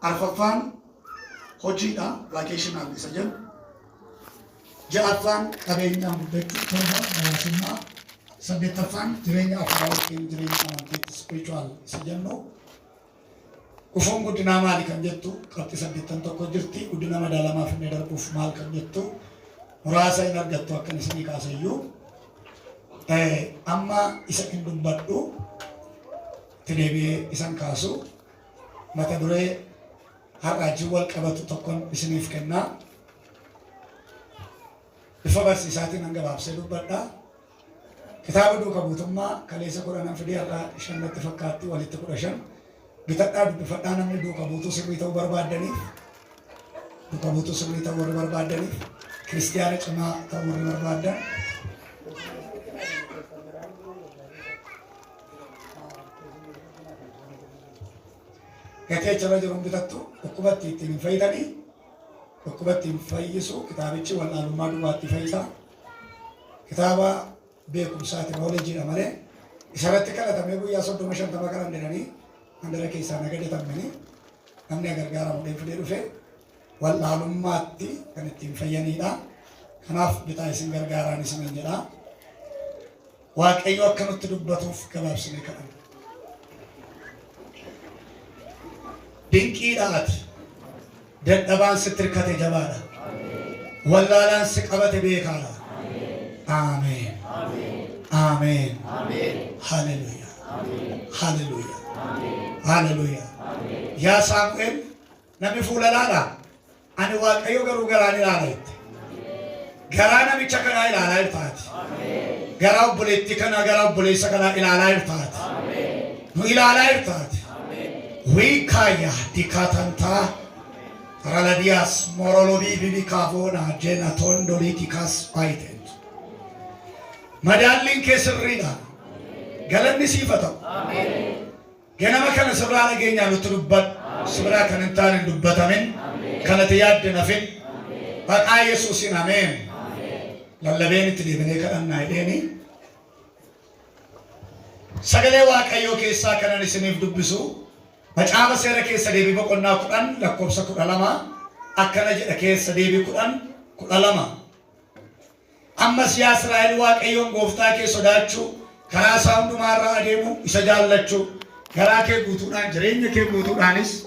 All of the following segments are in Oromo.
Arfaffaan hojiidha, vocational isa jedhu. Ja'affaan qabeenyaan guddachuu, torba hawaasummaa, saddeettaffaan jireenya afuuraa yookiin jireenya amantiitti spiritual isa jennu. Gufuun guddinaa maali kan jettu qabxii saddeettan tokko jirti. Guddina madaalamaa finnee darbuuf maal kan jettu muraasa hin argattu akkan isinii kaaseyyuu. Amma isa hin dubbadhu itti deebi'ee isan kaasu mata duree har'a wajjin wal qabatu tokkon isiniif kennaa. Bifa barsiisaatiin an gabaabsee dubbadha. Kitaaba duuka buutummaa kaleessa 10n fidee har'a 5 natti fakkaatti walitti 15. Bitadhaa dubbifadhaa namni duuka buutuu sirrii ta'uu barbaaddaniif duuka buutuu sirrii ta'uu warri barbaaddaniif kiristiyaana cimaa ta'uu warri barbaaddan gatii achirra jiruun bitattu dhukkubatti ittiin hin fayyitanii dhukkuba ittiin fayyisu kitaabichi wal'aalummaa duwwaatti fayyisa. Kitaaba beekumsaati knowledge malee isarratti kadhatamee guyyaa 30 50 kadhanne jedhanii mandara keessaa nagadatamanii namni gargaaramu fidee dhufe wal'aalummaatti kan ittiin fayyanidha. Kanaaf bitaa isin gargaaraan isiniin jedha. Waaqayyo akka nutti dubbatuuf gabaabsinee kadhanna. Dinqiidha ati. Dadhabaan sitti hirkate jabaadha. Wallaalaan si qabate beekaadha. Ameen. Ameen. Haleluuyaa. Haleluuyaa. Haleluuyaa. Yaa Saamu'eel namni fuula ilaalaa? Ani Waaqayyo garuu garaan ilaala jette. Garaa namicha kanaa ilaalaa jirta ati. Garaa obboleettii kanaa garaa obboleessa kanaa ilaalaa jirta ati. Nu ilaalaa jirta ati. Wiikaaya dikatantaa raladiyaas morolobii bibikaavoona jenatondoliitikas baay'een. Madaalliin kee sirriidha. Galanni siif haa ta'u. Ganama kana sirraa dhageenyaa nutti dubbadhu. Si biraa kan hin taane hin dubbatamin. Kan ati yaadde hin hafin. Maqaa Yesuusiin ameen. Lallabeen itti deebinee kadhannaa jedheeni. Sagalee Waaqayyoo keessaa kanan isiniif dubbisu macaafa seera keessa deebii boqonnaa 10 lakkoofsa 12 akkana jedha keessa deebii 10 12. Ammas yaa Israa'el Waaqayyoon gooftaa kee sodaachuu, karaa isaa hundumaa irra adeemuu, isa jaallachuu, garaa kee guutuudhaan, jireenya kee guutuudhaanis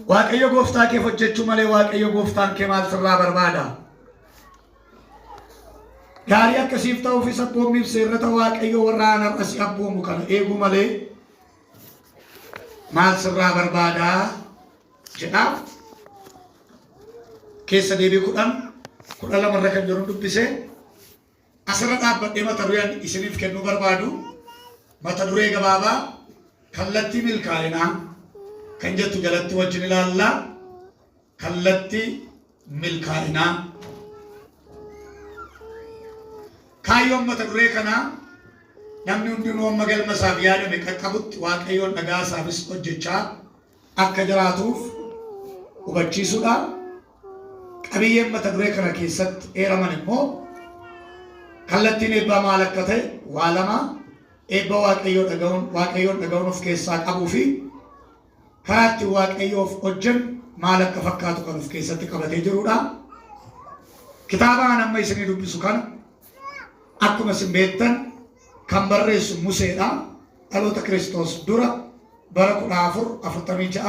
Waaqayyo gooftaa keef hojjechuu malee Waaqayyo gooftaan kee maal sirraa barbaada? Gaarii akkasiif ta'uufis abboommiif seerrata Waaqayyo warra aan har'a si abboomu kana eeguu malee maal sirraa barbaada jedha. Keessa deebii 10 12 irra kan jiru dubbise. Asirra dhaabbadhee mata dureen isiniif kennuu barbaadu mata duree gabaabaa kallattii milkaa'inaa kan jettu jalatti wajjin ilaalla. Kallattii milkaa'inaa. Kaayyoon mata duree kanaa namni hundinuu amma galma isaaf yaadame qaqqabutti Waaqayyoon dhagaa isaafis hojjechaa akka jiraatuuf hubachiisuudha. Qabiyyeen mata duree kana keessatti eeraman immoo kallattiin eebbaa maal akka ta'e waa lama eebba Waaqayyoo dhaga'uun Waaqayyoon dhaga'uun of keessaa qabuu fi karaa ittiin Waaqayyoof hojjennu maal akka fakkaatu kan of keessatti qabatee jirudha. Kitaaba an amma isinii dubbisu kana akkuma isin beektan kan barreessu Museedha. Dhaloota Kiristoos dura bara 1446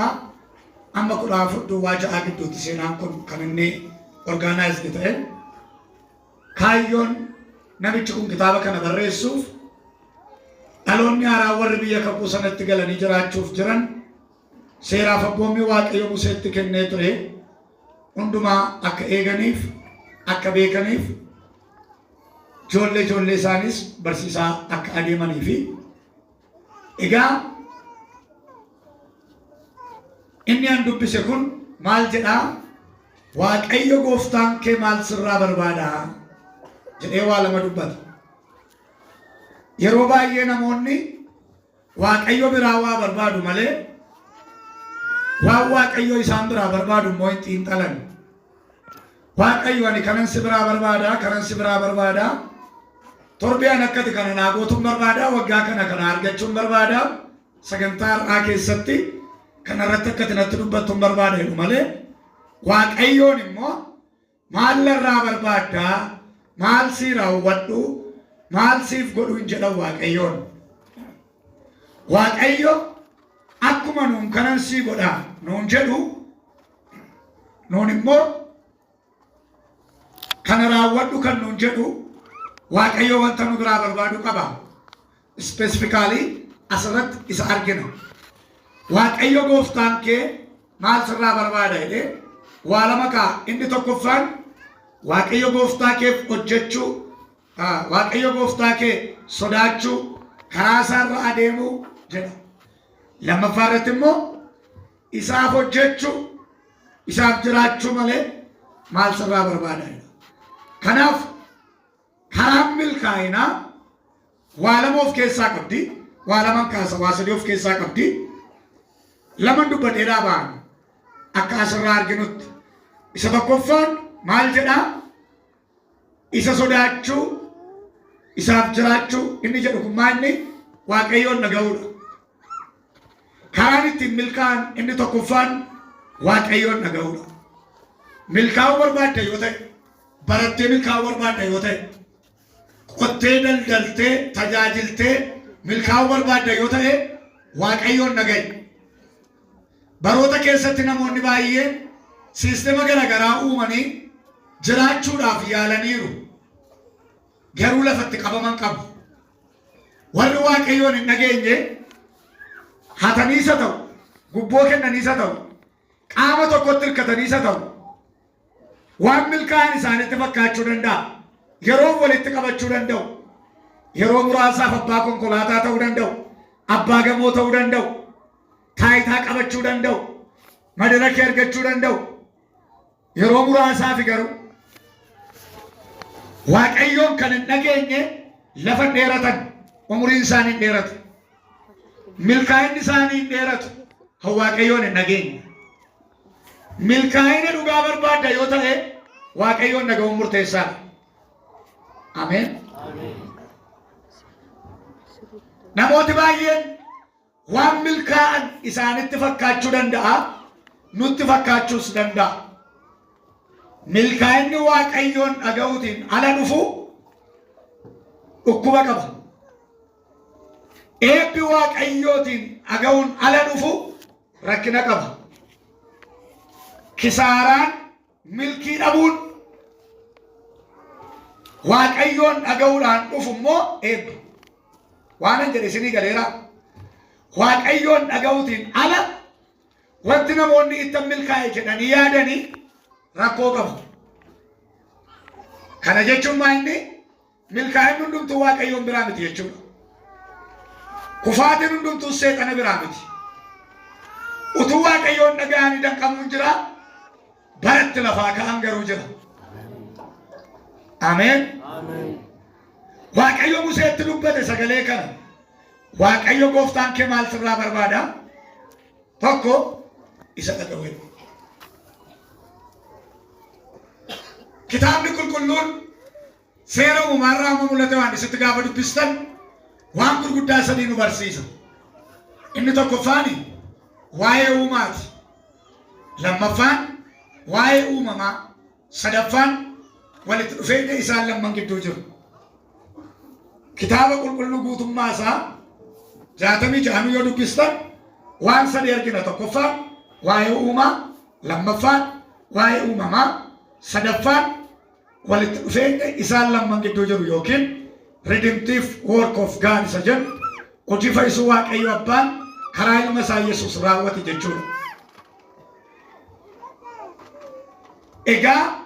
amma 1406 gidduutti seenaan kun kan inni organized ta'e. Kaayyoon namichi kun kitaaba kana barreessuuf dhaloonni haaraan warri biyya kakuu sanatti galanii jiraachuuf jiran seeraaf abboommii Waaqayyo Museetti kennee ture hundumaa akka eeganiif akka beekaniif ijoollee ijoollee isaaniis barsiisaa akka adeemanii fi egaa inni an dubbise kun maal jedhaa? Waaqayyo gooftaan kee maal sirraa barbaada jedhee waa lama dubbata. Yeroo baay'ee namoonni Waaqayyo biraa waa barbaadu malee waan Waaqayyo isaan biraa barbaadu immoo hin xiinxalan. Waaqayyo ani kanan si biraa barbaada, kanan si biraa barbaada. Torbee an akkati kana naa gootuun barbaada, waggaa kana kana argachuun barbaada. Sagantaa har'aa keessatti Kanarratti akka ati natti dubbattu hin barbaada jedhu malee Waaqayyoon immoo maal narraa barbaaddaa, maal sii raawwadhu, maal siif godhu hin jedhan Waaqayyoon. Waaqayyo akkuma nuun kanan sii godha nuun jedhu, nuun immoo kana raawwadhu kan nuun jedhu Waaqayyo wanta nu biraa barbaadu qaba. Specifically asirratti isa argina. Waaqayyo gooftaan kee maal sirraa barbaada jedhee waa lama kaa'a. Inni tokkoffaan Waaqayyo gooftaa keef hojjechuu, Waaqayyo gooftaa kee sodaachuu, karaa isaarra adeemuu jedha. Lammaffaa irratti immoo isaaf hojjechuu, isaaf jiraachuu malee maal sirraa barbaada jedha. Kanaaf karaan milkaa'inaa waa lama of keessaa qabdi. Waa laman kaasa, waa sadii of keessaa qabdi. Laman dubbadheedhaa ba'an akka asirraa arginutti. Isa tokkoffaan maal jedhaa? Isa sodaachuu, isaaf jiraachuu inni jedhu kun maal inni? Waaqayyoon dhaga'uudha. Karaan ittiin milkaa'an inni tokkoffaan Waaqayyoon dhaga'uudha. Milkaa'uu barbaadda yoo ta'e, barattee milkaa'uu barbaadda yoo ta'e, qottee daldaltee tajaajiltee milkaa'uu barbaadda yoo ta'e, Waaqayyoon dhaga'i. Baroota keessatti namoonni baay'een siistema garaagaraa uumanii jiraachuudhaaf yaalaniiru. Garuu lafatti qabaman qabu. Warri Waaqayyoon hin dhageenye hataniis haa ta'u, gubboo kennaniis haa ta'u, qaama tokkotti hirkataniis haa ta'u, waan milkaa'an isaanitti fakkaachuu danda'a. Yeroo walitti qabachuu danda'u. Yeroo muraasaaf abbaa konkolaataa ta'uu danda'u. Abbaa gamoo ta'uu danda'u. Taayitaa qabachuu danda'u. Madarakii argachuu danda'u. Yeroo muraasaaf garuu Waaqayyoon kan hin dhageenye lafa hin dheeratan, umuriin isaanii hin dheeratu. Milkaa'inni isaanii hin dheeratu. Kan Waaqayyoon hin dhageenye. Milkaa'ina dhugaa barbaadda yoo ta'e Waaqayyoon dhaga'uun murteessaadha. Ameen. Namooti baay'een waan milkaa'an isaanitti fakkaachuu danda'a, nutti fakkaachuus danda'a. Milkaa'inni Waaqayyoon dhaga'uutiin ala dhufu dhukkuba qaba. Eebbi Waaqayyootiin dhaga'uun ala dhufu rakkina qaba. Kisaaraan milkii dhabuun Waaqayyoon dhaga'uudhaan dhufu immoo eebba. Waanan jedhe isinii galeeraa. Waaqayyoon dhaga'uutiin ala wanti namoonni ittan milkaa'e jedhanii yaadanii rakkoo qaba. Kana jechuun maa inni milkaa'inni hundumtuu Waaqayyoon biraa miti jechuudha. Kufaatiin hundumtuu seexana biraa miti. Utuu Waaqayyoon dhaga'anii danqamuun jira, baratti lafaa ka'an garuu jira. Ameen. Waaqayyo Museetti dubbate sagalee kana. Waaqayyo gooftaan kee maal sirraa barbaada? Tokko isa dhaga'uu. Kitaabni qulqulluun seera uumamarraa hamma mul'ata Yohaannisitti gaafa dubbistan waan gurguddaa sadii nu barsiisa. Inni tokkoffaan waa'ee uumaati. Lammaffaan waa'ee uumamaa. Sadaffaan walitti dhufeenya isaan lamman gidduu jiru. Kitaaba qulqulluu guutummaa isaa 66 yoo dubbistan waan sadii argina. Tokkoffaan waa'ee uumaa, lammaffaan waa'ee uumamaa, sadaffaan walitti dhufeenya isaan lamman gidduu jiru yookiin redemptive work of God isa jedhu, hojii fayyisuu Waaqayyo Abbaan karaa ilma isaa Yesuus raawwate jechuudha. Egaa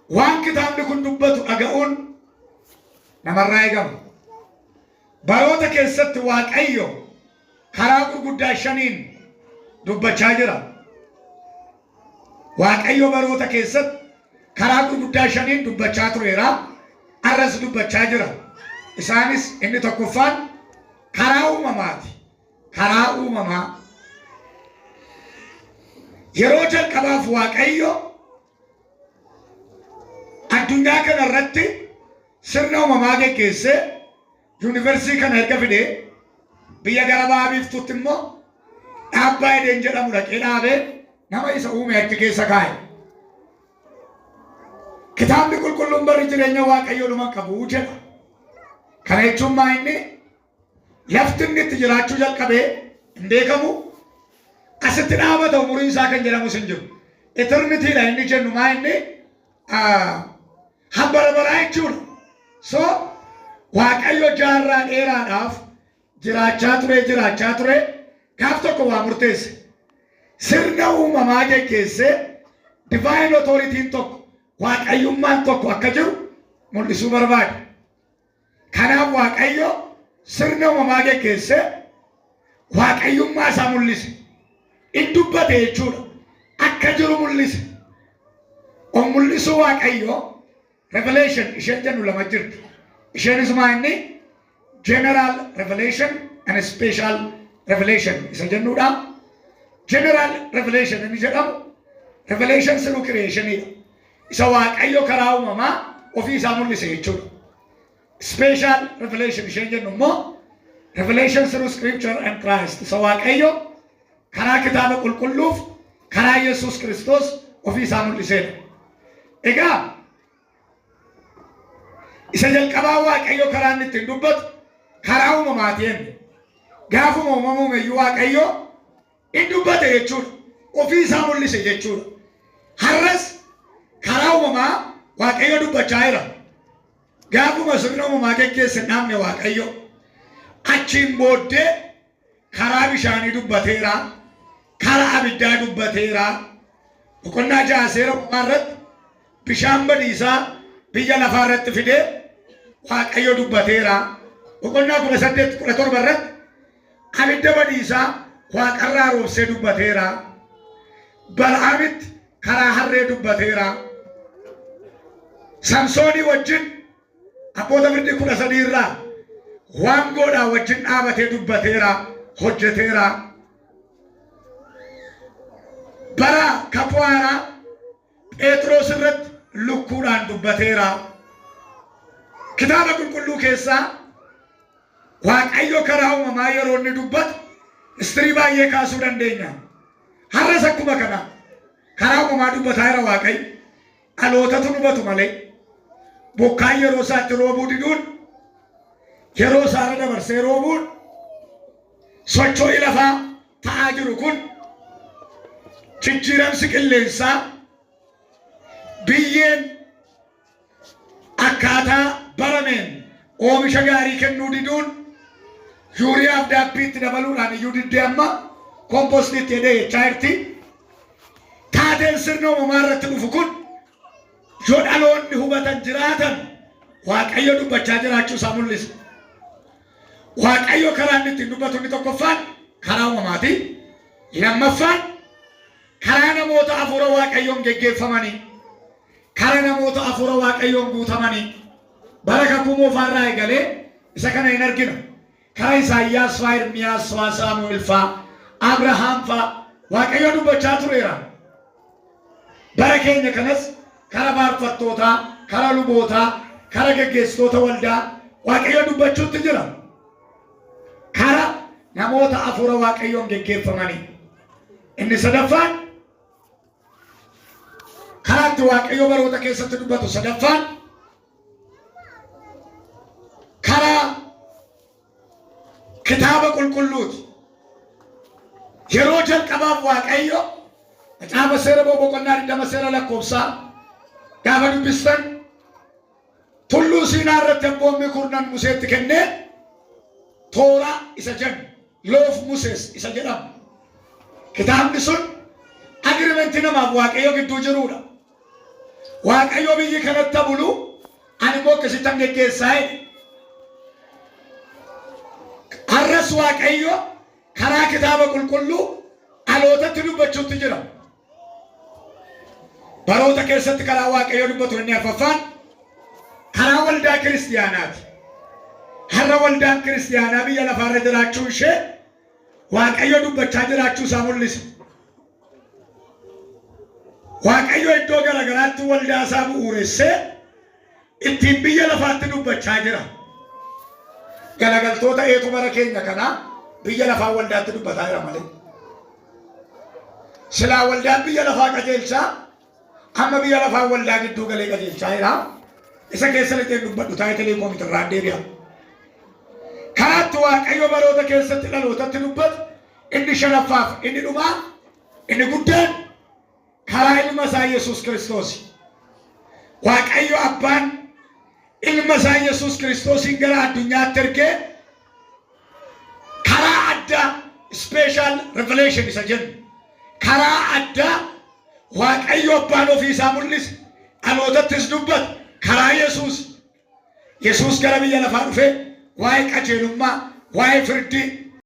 waan kitaabni kun dubbatu dhaga'uun namarraa eegama. Baroota keessatti Waaqayyo karaa gurguddaa shaniin dubbachaa jira. Waaqayyo baroota keessatti karaa gurguddaa shaniin dubbachaa tureera. Arras dubbachaa jira. Isaanis inni tokkoffaan karaa uumamaati. Karaa uumamaa. Yeroo jalqabaaf Waaqayyo addunyaa kana irratti sirna uumamaa geggeessee yuunivarsiitii kana erga fidee, biyya gara baha biiftuutti immoo Dhaabbaa Edeen jedhamu dhaqee dhaabee nama isa uume achi keessa kaa'e. Kitaabni qulqulluun barri jireenya Waaqayyoo dhuma qabu jedha. Kana jechuun maa inni lafti inni itti jiraachuu jalqabee hin beekamu, asitti dhaabata umuriin isaa kan jedhamus hin jiru. Eternity dha inni jennu maa inni hambara baraa jechuudha. So Waaqayyo jaarraa dheeraadhaaf jiraachaa ture, jiraachaa ture, gaaf tokko waa murteesse. Sirna uumamaa geggeessee divine authority'n tokko, waaqayyummaan tokko akka jiru mul'isuu barbaade. Kanaaf Waaqayyo sirna uumamaa geggeessee waaqayyummaa isaa mul'ise. In dubbate jechuudha. Akka jiru mul'ise. On mul'isuu Waaqayyo revelation isheen jennu lama jirti. Isheenis maa inni general revelation and special revelation isa jennuudha. General revelation inni jedhamu revelation through creationidha. Isa Waaqayyo karaa uumamaa ofii isaa mul'ise jechuudha. Special revelation isheen jennu immoo revelation through scripture and Christ. Isa Waaqayyo karaa kitaaba qulqulluuf karaa Yesuus Kiristoos ofii isaa mul'iseedha. Egaa isa jalqabaa Waaqayyo karaa inni ittiin dubbatu karaa uumamaatiin, gaafuma uumamuu iyyuu Waaqayyo in dubbate jechuudha. Ofii isaa mul'ise jechuudha. Har'as karaa uumamaa Waaqayyo dubbachaa jira. Gaafuma sirna uumamaa geggeesse dhaabne Waaqayyo. Achiin booddee karaa bishaanii dubbateera. Karaa abiddaa dubbateera. Boqonnaa 6 seera uumamaa irratti bishaan badiisaa biyya lafaa irratti fidee Waaqayyo dubbateera. Boqonnaa 18 17 irratti abidda badiisaa waaqarraa roobsee dubbateera. Bal'aamitti karaa harree dubbateera. Samsoonii wajjin abboota firdii 13 irraa waangoodhaa wajjin dhaabatee dubbateera, hojjeteera. Bara kakuu haaraa Phexros irratti lukkuudhaan dubbateera. Kitaaba qulqulluu keessaa Waaqayyo karaa uumamaa yeroo inni dubbatu history baay'ee kaasuu dandeenya. Har'as akkuma kana karaa uumamaa dubbataa jira Waaqayyo. Dhalootatu hubatu malee bokkaan yeroo isaatti roobuu diduun, yeroo isaarra dabarsee roobuun, socho'ii lafaa ta'aa jiru kun, jijjiiramsi qilleensaa, biyyeen akkaataa barameen oomisha gaarii kennuu diduun, yuuriyaaf daappiitti dabaluudhaan iyyuu diddee amma kompostiitti jedhee jechaa jirti. Taateen sirna uumamaa irratti dhufu kun yoo dhaloonni hubatan jiraatan Waaqayyo dubbachaa jiraachuu isaa mul'isa. Waaqayyo karaa inni ittiin dubbatu inni tokkoffaan karaa uumamaati. Lammaffaan karaa namoota hafuura Waaqayyoon geggeeffamanii, karaa namoota hafuura Waaqayyoon guutamanii, bara kakuu moofaarraa eegalee isa kana hin argina. Karaa Isaayyaas faa, Ermiyaas faa, Saamu'eel faa, Abrahaam faa Waaqayyo dubbachaa tureera. Bara keenya kanas karaa faarfattootaa, karaa lubootaa, karaa geggeessitoota waldaa Waaqayyo dubbachuutti jira. Karaa namoota hafuura Waaqayyoon geggeeffamanii. Inni sadaffaan karaa itti Waaqayyo baroota keessatti dubbatu sadaffaan karaa kitaaba qulqulluuti. Yeroo jalqabaaf Waaqayyo macaafa seera boqonnaa 20 seera lakkoofsaa gaafa dubbistan, tulluu Siinaa irratti abboommii kurnan Museetti kennee, Tooraa isa jennu, Law of Moses isa jedhamu. Kitaabni sun agreement namaaf Waaqayyo gidduu jiruudha. Waaqayyo biyyi kanatti bulu, ani immoo akkasittan geggeessaa jedhe. Har'as Waaqayyo karaa kitaaba qulqulluu dhalootatti dubbachuutti jira. Baroota keessatti karaa Waaqayyo dubbatu inni arfaffaan karaa waldaa kiristiyaanaati. Har'a waldaan kiristiyaanaa biyya lafaarra jiraachuu ishee Waaqayyo dubbachaa jiraachuu isaa mul'isa. Waaqayyo iddoo garaagaraatti waldaa isaa bu'uuressee ittiin biyya lafaatti dubbachaa jira. Galagaltoota eetu bara keenya kanaa biyya lafaa waldaatti dubbataa jira malee. Silaa waldaan biyya lafaa qajeelchaa, amma biyya lafaa waldaa gidduu galee qajeelchaa jira. Isa keessa lixeen dubbadhu title koomitirraan deebi'a. Karaatti Waaqayyo baroota keessatti dhalootatti dubbatu inni shanaffaaf inni dhumaa, inni guddaan, karaa ilma isaa Yesuus Kiristoos. Waaqayyo abbaan ilma isaa Yesuus Kiristoosiin gara addunyaatti ergee karaa addaa, special revelation isa jennu, karaa addaa Waaqayyo abbaan ofii isaa mul'ise, dhalootattis dubbate karaa Yesuus. Yesuus gara biyya lafaa dhufee waa'ee qajeelummaa, waa'ee firdii,